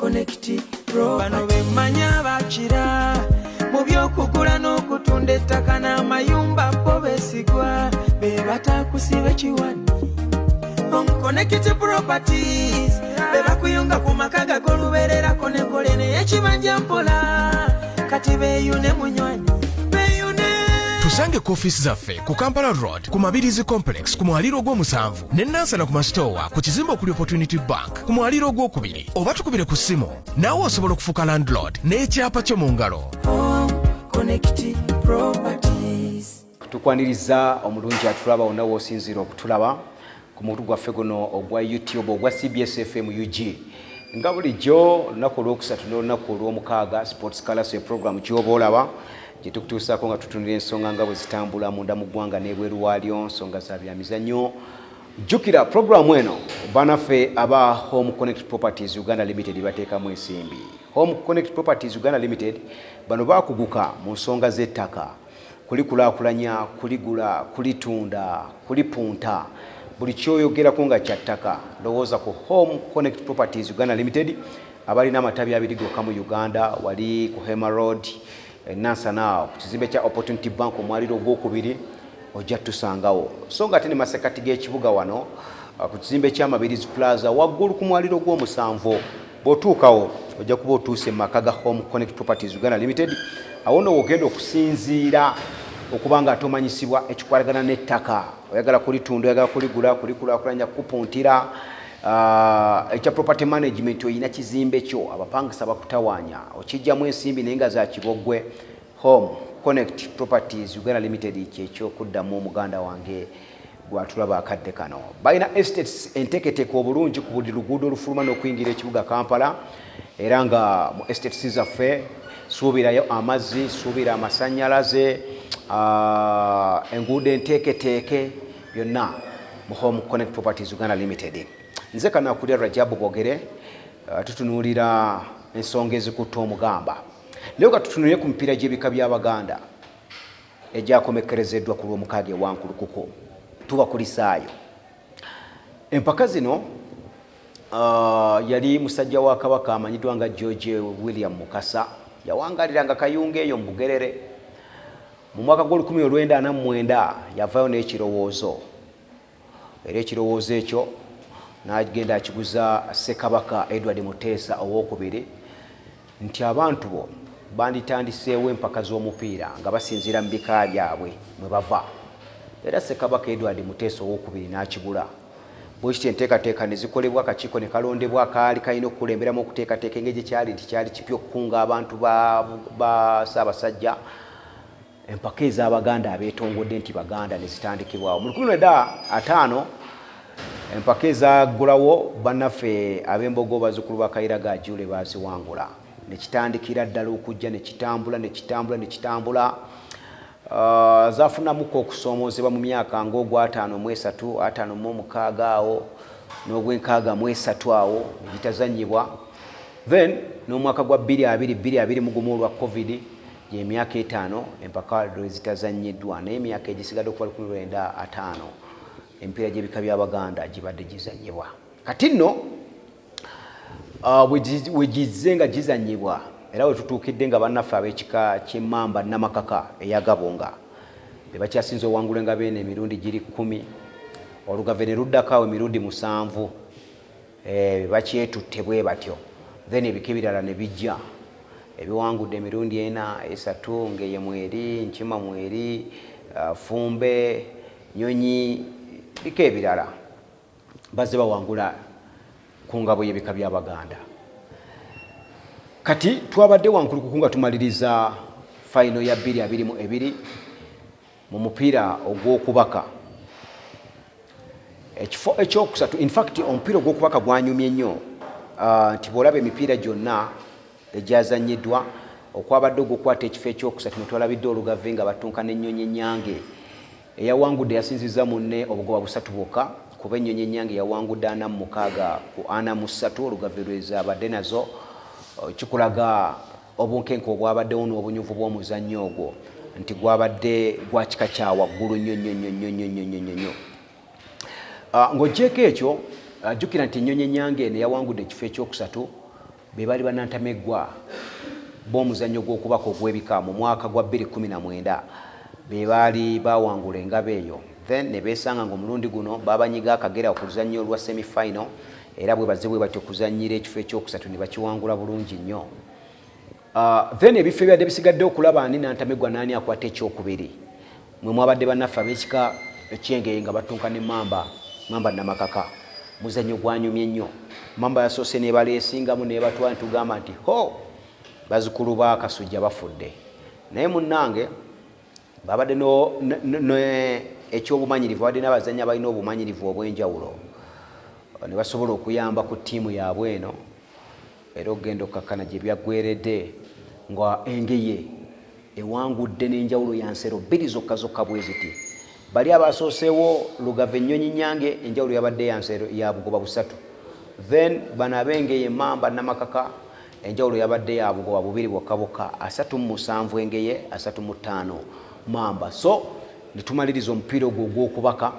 Connect. Bano bemmanya bakira mu by'okugula n'okutunda ettaka n'amayumba, bo beesigwa, be batakusiba kiwani. Home Connect Properties be bakuyunga ku maka gagolubererako nekole naye ekibanja mpola. Kati beeyune, munywanyi, beeyune. Tusange ku ofiisi zaffe ku Kampala Road ku Mabirizi Complex ku mwaliro ogw'omusanvu, ne Nansana ku Masitowa ku kizimbe okuli Opportunity Bank ku mwaliro ogwokubiri, oba tukubire ku ssimu. Naawe osobola okufuuka landlord n'ekyapa kyo mu ngalo. Home Connect Properties. Tukwaniriza omulungi atulaba wonna w'osinziira okutulaba ku mukutu gwaffe guno ogwa YouTube ogwa CBS FM UG. Nga bulijjo, olunaku olwokusatu n'olunaku olwomukaaga, Sports Kalaso, eprogramu kyoba olaba gye tukutuusaako nga tutunira ensonga nga bwe zitambula munda mu ggwanga n'ebweru waalyo, nsonga za byamizannyo. Jjukira programu eno banaffe aba Home Connect Properties Uganda Limited bateekamu ensimbi. Home Connect Properties Uganda Limited bano bakuguka mu nsonga z'ettaka, kulikulaakulanya, kuligula, kulitunda, kulipunta. Buli kyoyogerako nga kyattaka, lowooza ku Home Connect Properties Uganda Limited, abalina amatabi abiri gokka mu Uganda, wali ku Hema Road e Nansana ku kizimbe kya Opportunity Bank, omwaliro ogwokubiri, ojja tusangawo. So nga ate ne masekati g'ekibuga wano ku kizimbe ky'Amabirizi Plaza, waggulu ku mwaliro gw'omusanvu. Bw'otuukawo ojja kuba otuuse mu maka ga Home Connect Properties Uganda Limited. Awo nno wogenda okusinziira okuba nga ate omanyisibwa ekikwatagana n'ettaka, oyagala kulitunda, oyagala kuligula, kulikulaakulanya, kupuntira, ekya property management, oyina kizimbe kyo abapangisa bakutawaanya, okijjamu ensimbi naye nga za kiboggwe. Home Connect Properties Uganda Limited kyekyokuddamu omuganda wange gwatulaba akadde kano. Balina estates enteeketeeke obulungi ku buli luguudo olufuluma n'okuyingira ekibuga Kampala, era nga mu estates zaffe suubirayo amazzi, suubira amasannyalaze, enguudo enteeketeeke, byonna mu Home Connect Properties Uganda Limited. Nze Kanakulya Rajabu Bogere. Tutunuulira ensonga ezikutta omugamba. Leero ka tutunuulire ku mipiira gy'ebika by'Abaganda egyakomekkerezeddwa ku Lwomukaaga ewankulukuku. Tubakulisaayo empaka zino. Yali musajja wa Kabaka amanyiddwa nga George William Mukasa, yawangaliranga Kayunga eyo mu Bugerere. Mu mwaka gw'1949 yavaayo n'ekirowoozo, era ekirowoozo ekyo n'agenda akiguza Ssekabaka Edward Muteesa Owokubiri nti abantu bo banditandiseewo empaka z'omupiira nga basinziira mu bika byabwe mwe bava. Era Ssekabaka Edward Muteesa Owokubiri n'akigula bwekityo. Enteekateeka ne zikolebwa, akakiiko ne kalondebwa kaali kalina okukulemberamu okuteekateeka, engeri gye kyali nti kyali kipya okukunga abantu ba Ssaabasajja. Empaka ez'Abaganda abeetongodde nti Baganda ne zitandikibwawo mu 1950. Empaka ezaggulawo, bannaffe ab'Embogo, bazzukulu ba Kayira Ajule, baziwangula, ne kitandikira ddala okujja ne kitambula ne kitambula ne kitambula. Zafunamuko okusoomoozebwa mu myaka ng'ogwataano mu esatu, 56 awo n'ogwenkaaga mu esatu, awo negitazanyibwa. Then n'omwaka gwa 2 2021 olwa COVID, gyemyaka 5 empaka lwezitazanyiddwa. Naye emyaka egisigadde okuva 1950 emipiira gy'ebika by'Abaganda gibadde gizanyibwa. Kati nno wegizze nga gizanyibwa, era wetutuukidde nga bannaffe ab'ekika ky'Emmamba Namakaka eyagabonga be bakyasinze owangula engabo eno emirundi giri 10, Olugave ne luddako awo emirundi 7. Bakyetutte bwe batyo. Then ebika ebirala ne bijja ebiwangudde emirundi ena, esatu, Ngeye mweri, Nkima mweri, Fumbe, Nyonyi, bika ebirala bazze bawangula ku ngabo y'ebika by'Abaganda. Kati twabadde Wankulukuku nga tumaliriza final ya 2022 mu mupiira ogw'okubaka, ekifo ekyokusatu. Infact omupiira ogw'okubaka gwanyumye nnyo, nti bw'olaba emipiira gyonna egyazannyiddwa, okwabadde ogwokukwata ekifo ekyokusatu netwalabidde Olugave nga batunka n'Ennyonyi Ennyange. Eyawangudde yasinzizza munne obugoba busatu bwokka, kuba Ennyonyi Ennyange yawangudde 46 ku 43 Olugave lwezabadde nazo. Kikulaga obunkenke obwabaddewo n'obunyuvu bw'omuzannyo ogwo nti gwabadde gwa kika kya waggulu nnyo nnyo nnyo nnyo nnyo nnyo nnyo nnyo nnyo. Ng'oggyeeko ekyo, jjukira nti Ennyonyi Ennyange eno yawangudde ekifo ekyokusatu. Be baali bannantameggwa b'omuzannyo gw'okubaka ogw'ebika mu mwaka gwa 2019, be baali bawangula engabo eyo, then ne beesanga ng'omulundi guno babanyiga akagera ku luzannya olwa semi-final, era bwe bazze bwe batyo okuzannyira ekifo ekyokusatu ne bakiwangula bulungi nnyo. Then ebifo ebyadde bisigadde okulaba ani nantameggwa n'ani akwata ekyokubiri, mwe mwabadde bannaffe ab'ekika ekyengeye nga batunka ne Mamba, Mamba Namakaka. Muzannyo gwanyumye nnyo. Mamba yasoose n'ebaleesingamu n'ebatwala, ne tugamba nti ho, bazzukulu ba Kasujja bafudde. Naye munnange babadde ekyobumanyirivu, babadde n'abazannyi abalina obumanyirivu obw'enjawulo ne basobola okuyamba ku ttiimu yaabwe eno, era okugenda okukakkana gye byaggweredde nga Engeye ewangudde n'enjawulo ya nsero bbiri zokka zokka bwe ziti. Bali abasooseewo, Lugave Ennyonyi Nyange, enjawulo yabadde ya nsero ya bugoba busatu, then bano ab'Engeye, Mamba Namakaka, enjawulo yabadde ya bugoba bubiri bwokka bwokka, 37 Engeye, 35 Mamba. So ne tumaliriza omupiira ogwo ogw'okubaka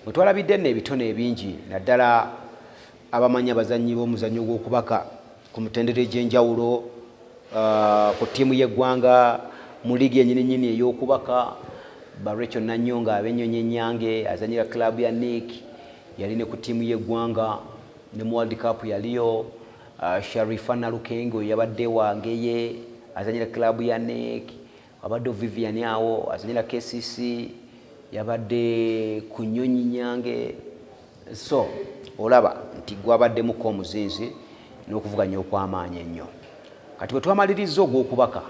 mwe twalabidde nno ebitone ebingi, naddala abamanyi abazannyi b'omuzannyo gw'okubaka ku mitendera egy'enjawulo, ku ttiimu y'eggwanga, mu liigi yennyini nnyini ey'okubaka. Ba Rachel Nanyonga ab'Ennyonyi Ennyange, azanyira club ya Nick, yali ne ku ttiimu y'eggwanga ne mu World Cup yaliyo. Sharifa Nalukenge oyo yabadde wangeye, azanyira club ya Nick. Abadde Vivian awo azanyira KCC, yabadde ku Nnyonyi Nyange. So olaba nti gwabaddemuko omuzinzi n'okuvuganya okw'amaanyi ennyo. Kati bwe twamaliriza ogw'okubaka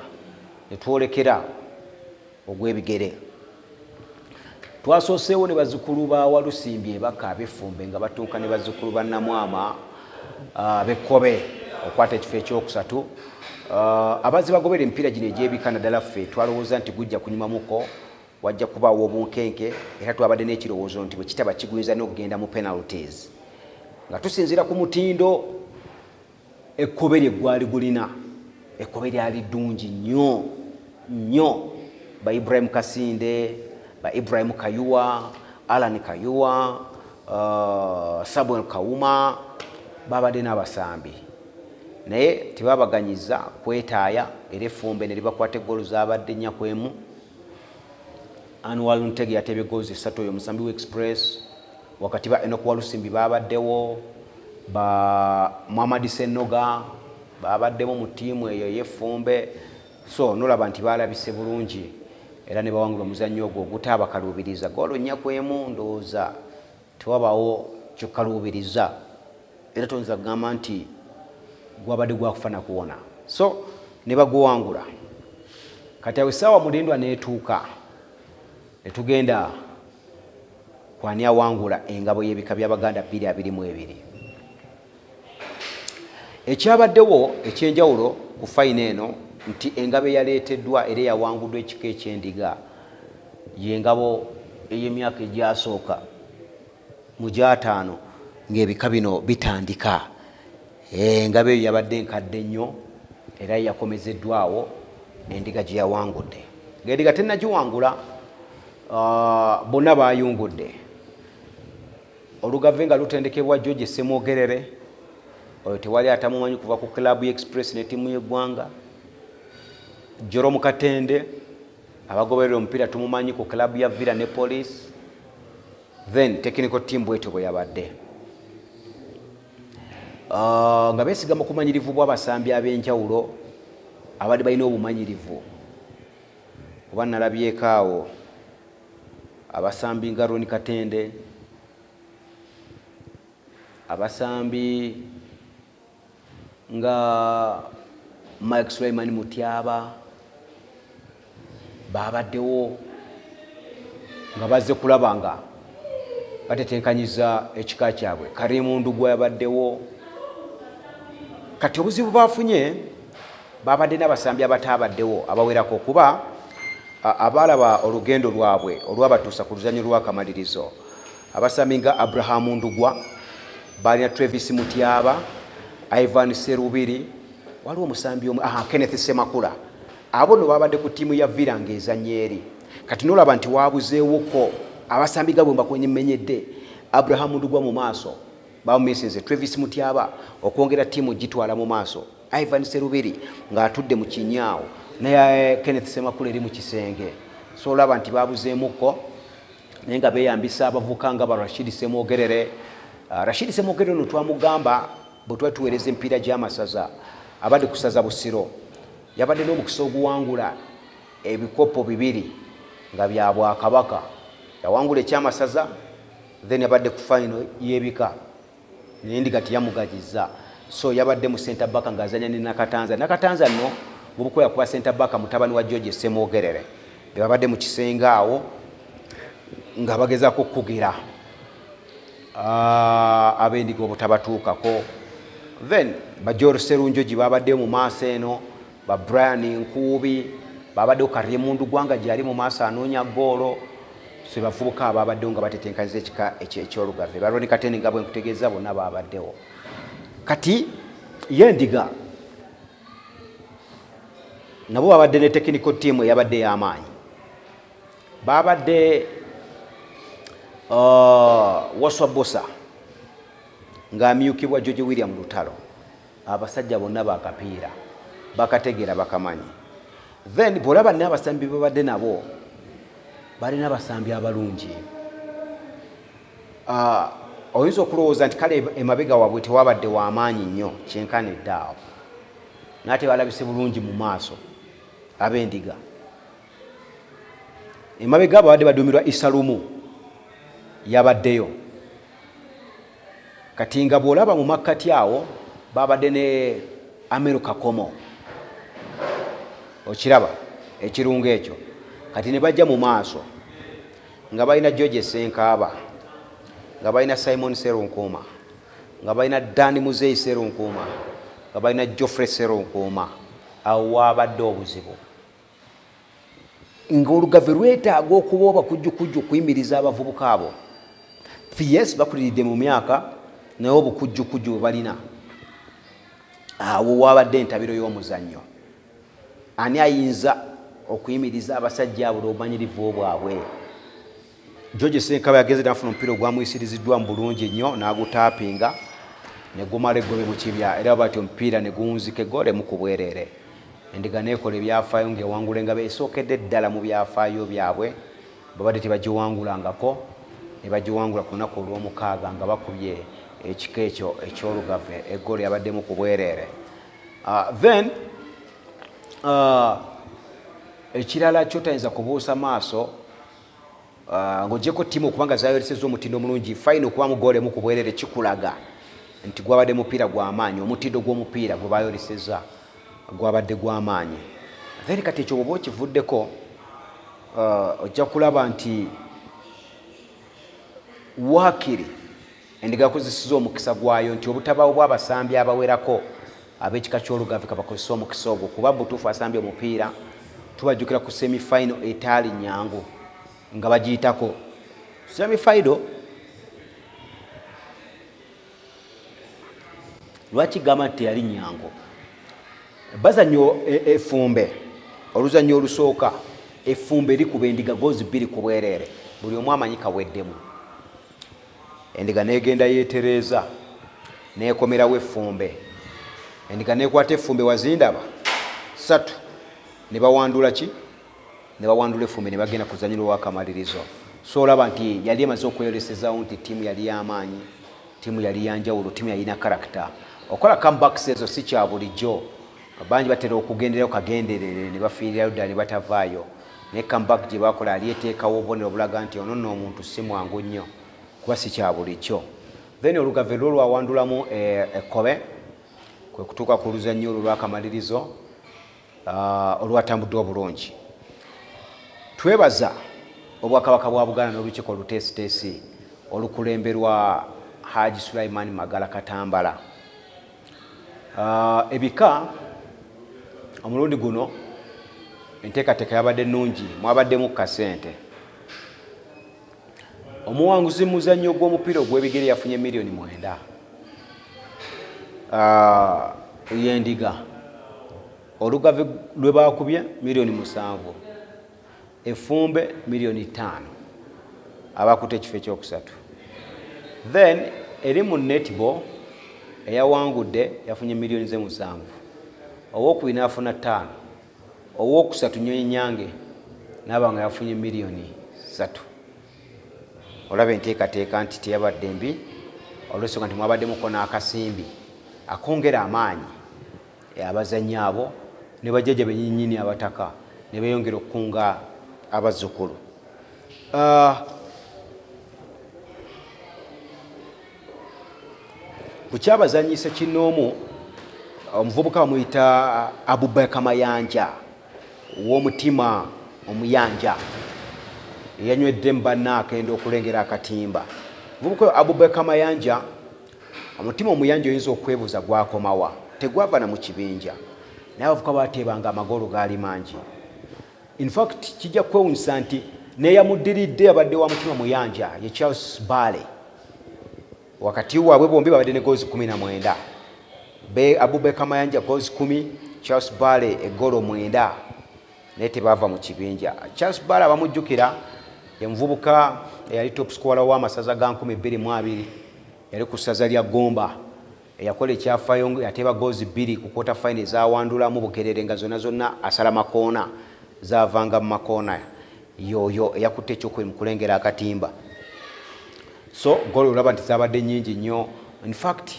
ne twolekera ogw'ebigere, twasooseewo ne bazzukulu ba Walusimbi ebaka ab'Effumbe nga batuuka ne bazzukulu ba Namwama ab'Ekkobe okwata ekifo ekyokusatu. Abazzi bagobera emipiira gino egy'ebika, naddala ffe twalowooza nti gujja kunyumamuko, wajja kubaawo obunkenke, era twabadde n'ekirowoozo nti bwe kitaba kiguyinza n'okugenda mu penalties, nga tusinziira ku mutindo Ekkobe lye gwali gulina. Ekkobe lyali ddungi nnyo nnyo. Ba Ibrahim Kasinde, ba Ibrahim Kayuwa, Alan Kayuwa, Samuel Kawuma, babadde n'abasambi, naye tebabaganyiza kwetaaya, era Effumbe ne libakwata eggoolo zaabadde 4-1. Anwar Ntege yateebye goals 3, oyo omusambi wa Express. Wakati ba Enock Walusimbi babaddewo, ba Muhammad Senoga babaddemu mu ttiimu eyo ey'Effumbe. So nolaba nti balabise bulungi era ne bawangula omuzannyo ogwo ogutaabakaluubiriza, goolo 4-1. Ndowooza tewabaawo kyokkaluubiriza, era toyinza kugamba nti gwabadde gwakufa nakuwona, so ne baguwangula. Kati awo essaawa mulindwa n'etuuka ne tugenda kwani awangula engabo y'ebika by'Abaganda 2022. Ekyabaddewo ekyenjawulo ku final eno nti engabo eyaleeteddwa era eyawanguddwa ekika ekyendiga y'engabo ey'emyaka egyasooka mu gyataano ng'ebika bino bitandika. Engabo eyo yabadde enkadde nnyo era yakomezeddwawo endiga gye yawangudde. Ng'endiga tennagiwangula, bonna bayungudde Olugave nga lutendekebwa George Ssemwogerere, oyo tewali atamumanyi kuva ku club Express ne ttiimu y'eggwanga. Jerome Katende, abagoberera omupiira tumumanyi ku club ya Villa ne Police. Then technical team bwetyo bwe yabadde, nga beesigama ku bumanyirivu bw'abasambi ab'enjawulo abadde balina obumanyirivu, kuba nalabyeko awo abasambi nga Ron Katende, abasambi nga Mike Sulaiman Mutyaba babaddewo nga bazze kulaba nga batetenkanyiza ekika kyabwe. Karimu Ndugwa yabaddewo. Kati obuzibu bafunye, babadde n'abasambi abataabaddewo abawerako, kuba abaalaba olugendo lwabwe olwabatuusa ku luzanyo lw'akamalirizo, abasambi nga Abrahamu Ndugwa, balina Travis Mutyaba, Ivan Serubiri, waliwo omusambi omu, aha, Kenneth Semakula. Abo nno babadde ku ttiimu ya Villa ng'ezannya eri. Kati nolaba nti wabuzeewoko abasambi ga bwe mbakumenyedde. Abrahamu Ndugwa mu maaso. Bamumisinze Travis Mutyaba okwongera ttiimu gitwala mu maaso, Ivan Serubiri ng'atudde mu kinyaawo naye Kenneth Semakula eri mu kisenge. So olaba nti babuzeemukko, naye nga beeyambisa abavuka nga ba Rashid Semwogerere. Rashid Semwogerere ono twamugamba bwe twali tuweereza emipiira gy'amasaza, abadde kusaza Busiro, yabadde n'omukisa oguwangula ebikopo bibiri nga bya bwakabaka. Yawangula ekyamasaza, then yabadde ku final y'ebika, naye Ndiga teyamugajizza. So yabadde mu center back ng'azanya ne Nakatanza. Nakatanza nno mubukoya kuba center back mutabani wa George Semwogerere, be babadde mu kisenge awo nga bagezaako okukugira ab'Endiga obutabatuukako. Then Bajor Serunjogi babaddeyo mu maaso eno, ba Brian Nkuubi babaddewo, Karyemundu Gwanga gyali mu maaso anoonya goolo. So bavubuka ababaddewo nga batetenkanyiza ekika eky'Olugave, Baroni Kateni nga bwe nkutegeeza, bonna babaddewo. Kati ye Ndiga nabo babadde ne technical team eyabadde ey'amaanyi. Babadde Waswa Bosa ng'amyukibwa George William Lutalo. Abasajja bonna bakapiira bakategeera, bakamanyi. Then bw'olaba n'abasambi babadde nabo, balina abasambi abalungi. Oyinza okulowooza nti kale emabega waabwe tewabadde w'amaanyi nnyo kyenkanidde awo, naye ate balabise bulungi mu maaso. Ab'Endiga emabega babadde baduumirwa Isalumu, yabaddeyo. Kati nga bw'olaba mu makkati awo babadde ne Amiru Kakomo, okiraba ekirungo ekyo. Kati ne bajja mu maaso nga balina George Senkaaba, nga balina Simon Serunkuuma, nga balina Dan Muzeyi Serunkuuma, nga balina Geoffrey Serunkuuma. Awo wabadde obuzibu ng'Olugave lwetaaga okuba obakujjukujju okuyimiriza abavubuka abo. Yes, bakuliridde mu myaka, naye obukujjukujju bwe balina, awo wabadde entabiro y'omuzannyo. Ani ayinza okuyimiriza abasajja abo n'obumanyirivu bwabwe? George Senkaba yageze nafuna omupiira ogwamuyisiriziddwa mu bulungi ennyo, n'agutaapinga ne gumala eggobe mu kibya, era bati omupiira ne guwunzika eggoole mu kubwereere. Endiga neekola ebyafaayo ng'ewangula engabo esookedde ddala mu byafaayo byabwe. Babadde tebagiwangulangako, ne bagiwangula ku lunaku olw'omukaaga nga bakubye ekika ekyo eky'Olugave eggoolo yabaddemu ku bwereere. Then ekirala kyotayinza kubuusa maaso, ng'ogyeko ttiimu okubanga zayolesezza omutindo omulungi, final okubamu goolo emu ku bwereere kikulaga nti gwabadde mupiira gw'amaanyi. Omutindo gw'omupiira gwe bayolesezza gwabadde gw'amaanyi. Then kati ekyo bwoba okivuddeko, ojja kulaba nti waakiri Endiga yakozeseza omukisa gwayo nti obutabaawo bw'abasambi abawerako ab'ekika ky'Olugave, kabakozesa omukisa ogwo, kuba butuufu asambye omupiira. Tubajjukira ku semifinal etaali nyangu nga bagiyitako semifinal. Lwaki gamba nti teyali nyangu? Bazannyo Effumbe, oluzannyo olusooka Effumbe likuba Endiga goozi 2 ku bwereere, buli omu amanyi kaweddemu. Endiga negenda yetereeza, nekomerawo Effumbe. Endiga nekwata Effumbe wazindaba satu, ne bawandula ki, ne bawandula Effumbe, ne bagenda kuzanyira olwakamalirizo. So olaba nti yali emaze okweyolesezawo nti ttiimu yali y'amaanyi, ttiimu yali yanjawulo, ttiimu yalina character. Okola comebacks ezo si kya bulijjo. Bangi batera okugenderayo kagenderere ne bafiirirayo ddala ne batavaayo, naye comeback gye bakola yali eteekawo obubonero obulaga nti ono nno omuntu si mwangu nnyo, kuba si kya bulijjo. Then Olugave lwo lwawandulamu ekkobe, kwe kutuuka ku luzannya olwo lwakamalirizo olwatambudde obulungi. Twebaza Obwakabaka bwa Buganda n'Olukiiko Oluteesiteesi olukulemberwa Haji Sulaiman Magala Katambala. Ebika omulundi guno enteekateeka yabadde nnungi, mwabaddemu kasente. Omuwanguzi muzannyo gw'omupiira ogw'ebigere yafunye miliyoni 9, y'Endiga. Olugave lwe bakubye miliyoni 7, Effumbe miliyoni 5, abakuta ekifo ekyokusatu. Then Eri mu netball, eyawangudde yafunye miliyoni ze 7, owokubiri n'afuna 5, owokusatu Nyonyi Nyange naaba nga yafunye miliyoni 3. Olaba enteekateeka nti teyabadde mbi, olwensonga nti mwabaddemuko n'akasimbi akongera amaanyi abazannyi abo ne bajjajja benyinyini abataka ne beeyongera okukunga abazzukulu. Ku kyabazanyisa kinoomu, omuvubuka bamuyita Abubakar Mayanja ow'omutima omuyanja, eyanywedde mu banna akenda okulengera akatimba. Omuvubuka oyo Abubakar Mayanja omutima omuyanja, oyinza okwebuuza gwakomawa, tegwava na mu kibinja, naye abavubuka bateebanga amagoolo gaali mangi. In fact, kijja kwewunyisa nti neyamuddiridde abadde wa mutima muyanja, ye Charles Bale. Wakati waabwe bombi babadde ne goozi 19. Be Abubakar Mayanja goozi 10, Charles Bale egoolo 9, naye tebaava mu kibinja. Charles Bale abamujjukira ye muvubuka eyali top scorer w'amasaza ga 2020, yali ku ssaza lya Gomba, eyakola ekyafaayo, yateeba goozi 2 ku quarter final ezawandulamu Bugerere, nga zonna zonna asala makoona, zaavanga mu makoona. Yoyo eyakutte ekyokubiri mu kulengera akatimba. So goolo olaba nti zabadde nyingi nnyo. In fact,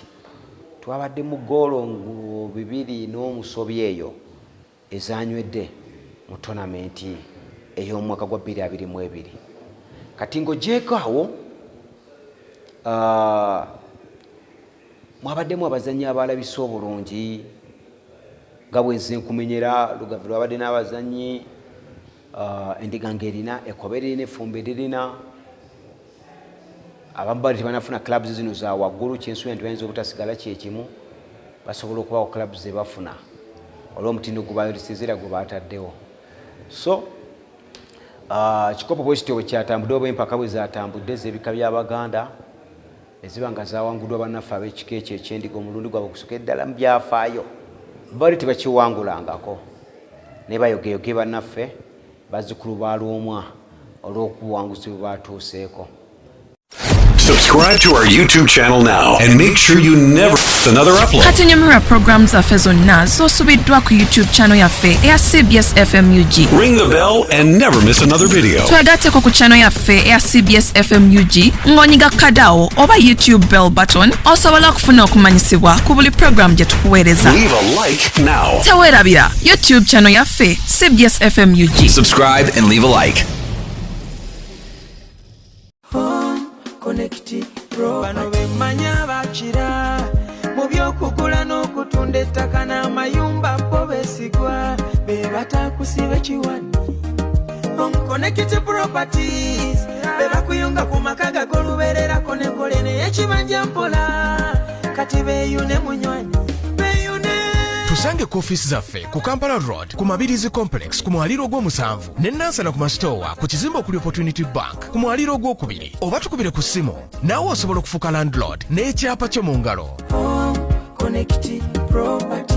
twabadde mu goolo 2 n'omusobi eyo ezanywedde mu tournament ey'omwaka gwa 2022. Kati ng'ogyeko awo, mwabaddemu abazannyi abalabise obulungi, nga bwenze nkumenyera Lugavi lwabadde n'abazannyi, endiga ng'erina ekkobe, ririna effumbi, ririna abamu bali tebanafuna clubs zino za waggulu. Kyensuubira nti bayinza obutasigala kyekimu, basobola okubawo clubs ze bafuna olw'omutindo gwe bayolesezera gwe bataddewo. So kikopo bwe kityo bwe kyatambudde, oba empaka bwe zatambudde ez'ebika by'Abaganda, eziba nga zawanguddwa bannaffe ab'ekika ekyo ekyendiga omulundi gwabwe ogusooka eddala mu byafaayo. Bali tebakiwangulangako, naye bayogeyoge bannaffe bazzukulu ba Lwomwa olw'okubuwanguzi bwe batuuseeko. Subscribe to our YouTube channel now and make sure you never miss another upload. Kati nyumirwa programu zaffe zonna z'osubiddwa ku YouTube channel yaffe eya CBS FMUG. Ring the bell and never miss another video. Twegatteko ku channel yaffe eya CBS FMUG ng'onyiga kadawo oba YouTube bell button, osobola okufuna okumanyisibwa ku buli programu gye tukuweereza. Leave a like now. Teweerabira YouTube channel yaffe CBS FMUG. Subscribe and leave a like. Home Connect Pro, bano bemmanya bakira mu by'okugula n'okutunda ettaka n'amayumba, bo beesigwa, be batakusiba kiwani. Home Connect Properties be bakuyunga ku maka gagolubererako nekole naye ekibanja mpola. Kati beeyune munywanyi, beeyune. Tusange ku ofiisi zaffe ku Kampala Road ku Mabirizi Complex ku mwaliro ogw'omusanvu, ne Nansana ku Masitowa ku kizimbe okuli Opportunity Bank ku mwaliro ogwokubiri, oba tukubire ku ssimu. Naawe osobola okufuuka landlord n'ekyapa kyo mu ngalo. Home Connect Properties.